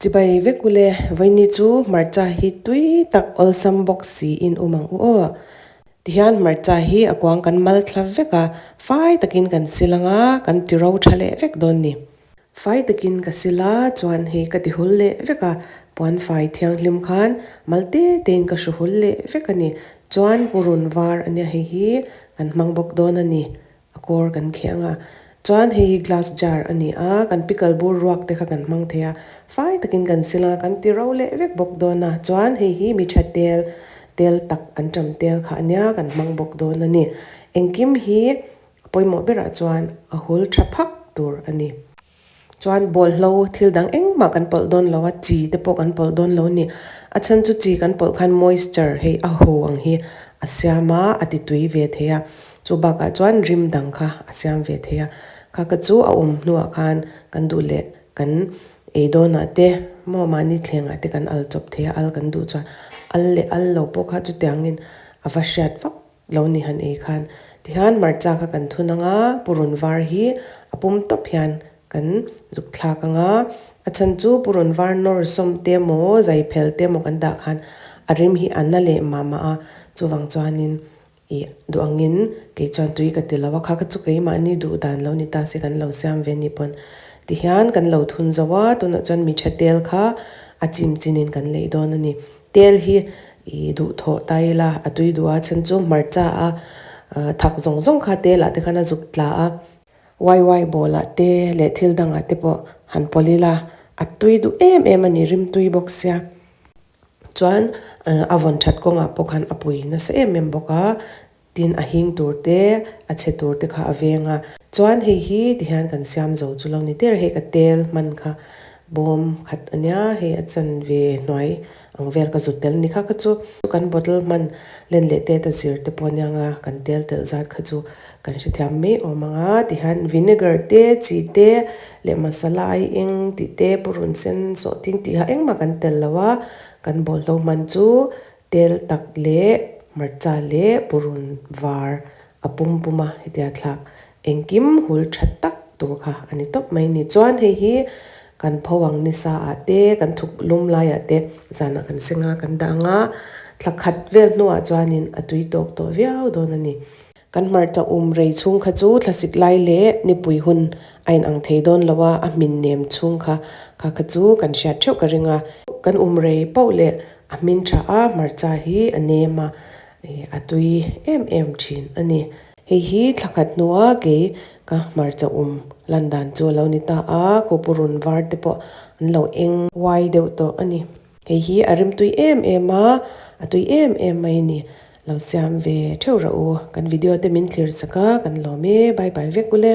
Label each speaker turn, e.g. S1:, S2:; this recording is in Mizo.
S1: Chibai vek ule, vawiini chu hmarcha hi tui tak awlsam bawk siin um ang u aw. Tihian hmarcha hi a kuang kan mal thla vek a, fai takin kan sil ang a, kan ti ro tha leh vek dawn ni. Fai takin ka sil a, chuan hei ka ti hul leh vek a, puan fai thianghlim khan mal te tein ka hru hul leh vek a ni. Chuan purun var ania hei hi kan hmang bawk dawn a ni. A kawr kan kheh ang a, chuan hei hi glass jar a ni a, kan pickle bur ruak te kha kan hmang thei a, fai takin kan sil ang a, kan ti ro leh vek bawk dawn a, chuan hei hi mi tha tel, tel tak an tam tel kha a nia, kan hmang bawk dawn a ni. Engkim hi pawimawh berah chuan a hul tha phak tur a ni. Chuan bawlhlo thil dang engmah kan pawlh dawn lo a, chi te pawh kan pawlh dawn lo a ni. A chhan chu chi kan pawlh khan moisture hei a ho ang hi a siam a, a ti tui ve thei a. Chu bakah chuan rim dang kha a siam ve thei a. Kha kha chu a awm hnuah khan kan duh leh kan ei dawnah te maw mahni thlengah te kan al chawp thei a, al kan duh chuan al leh al lo pawh kha chutiangin a va hriat vak Lo ni han ei khan tihian hmarcha kha kan thun ang a, purun var hi a pum tawp hian kan zuk thlak ang a, a chhan chu purun var nawr sawm te emaw zai phel te emaw kan dah khan a rim hi a na leh mah mah a, chuvang chuanin ih duh angin kei chuan tui ka ti lo a, kha kha chu keimahni duh dan lo ni ta se kan lo siam ve ni pawn tihian kan lo thun zo a, tunah chuan michhe tel kha a chim chinin kan leih dawn a ni. Tel hi i duhthawh ta ila a tui duh a chhan chu hmarcha a thak zawng zawng kha tel ah te khan a zuk tla a, waiwai bawl ah te leh thil dang ah te pawh han pawlh ila a tui duh em em a ni rim tui bawk sia. Chuan a vawn that kawngah pawh khan a pui nasa em em bawk a. Tin a hing tur te, a chhe tur te kha a veng a. Chuan hei hi tihian kan siam zo chu lo ni der hei ka tel hman kha bawm khat a nia, hei a chan ve hnuai ang vel ka zut tel ni kha kha chu kan bottle hman len leh tet a zir te pawh ania nga kan tel telh zat kha chu kan hrethiam mai awm ang a. Tihian vinegar te, chi te leh masala ai eng tih te, purun sen sawh thing tih kha engmah kan tel lo a, kan bawlhlo hman chu Tel tak leh hmarcha leh purun var a pum pum a hetia thlak engkim hul tha tak tur kha a ni tawp mai ni. Chuan hei hi kan pho ang nisa ah te kan thuk lum laiah te zanah kan seng a kan dah ang a, thla khat vel hnuah chuanin a tui tawk tawh viau dawn a ni. Kan hmarcha um rei chhung kha chu thlasik lai leh nipui hun a inang thei dawn lo a, a hmin nem chhung kha kha kha chu kan hriat theuh ka ring a. Kan um rei pauh leh a hmin tha a, hmarcha hi a nem a, a tui em em thin a ni. Hei hi thla khat hnua kei ka hmarcha um lan dan chu a lo ni ta a, khawpurun var te pawh an lo eng uai deuh tawh a ni. Hei hi a rimtui em em a, a tui em em mai a ni. Lo siam ve theuh rawh u. Kan video te min thlir chak a, kan lawm e. Bye bye vek ule.